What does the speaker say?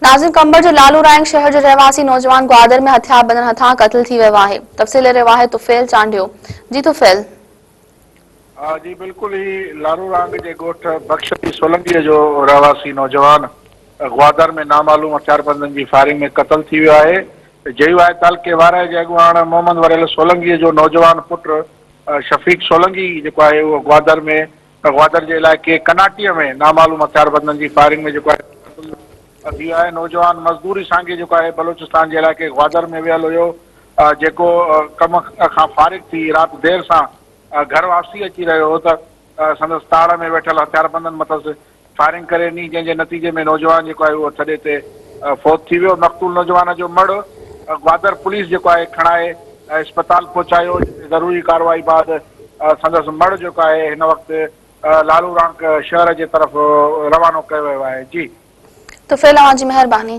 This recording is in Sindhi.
ناظرين قمبر جو لالو رائنگ شهر جو رهواسي نوجوان گوادر ۾ هٿياربندن هٿان قتل ٿي ويو آهي تفصيل رواهي طفيل چانڊيو جي طفيل. جي بلڪل هي لالو رانگ جي ڳوٺ بخش علي سولنگي جو رهواسي نوجوان گوادر ۾ نامعلوم هٿياربندن جي فائرنگ ۾ قتل ٿي ويو آهي جي يو آء تعلقي وارهه جي اڳواڻ محمد وريل سولنگي جو نوجوان پٽ شفيق سولنگي جيڪو آهي اهو گوادر ۾ گوادر جي علائقي ڪناٽي ۾ نامعلوم هٿياربندن جي فائرنگ ۾ جيڪو آهي قتل ٿي ويو آهي، نوجوان مزدوري سانگي جيڪو آهي بلوچستان جي علائقي گوادر ۾ ويل هيو جيڪو ڪم کان فارغ ٿي رات دير سان گهر واپسي اچي رهيو هو ته سندس تاڙ ۾ ويٺل هٿياربندن مٿس فائرنگ ڪري ڏني جنهن جي نتيجي ۾ نوجوان جيڪو آهي اهو ٿڏي تي فوت ٿي ويو، مقتول نوجوان جو مڙهه گوادر پوليس جيڪو آهي کڻائي اسپتال پهچايو جتي ضروري ڪارروائي بعد سندس مڙهه جيڪو آهي هن وقت لالو رانڪ شهر جي طرف روانو ڪيو ويو آهي جي. طفيل اوهان جي مهرباني.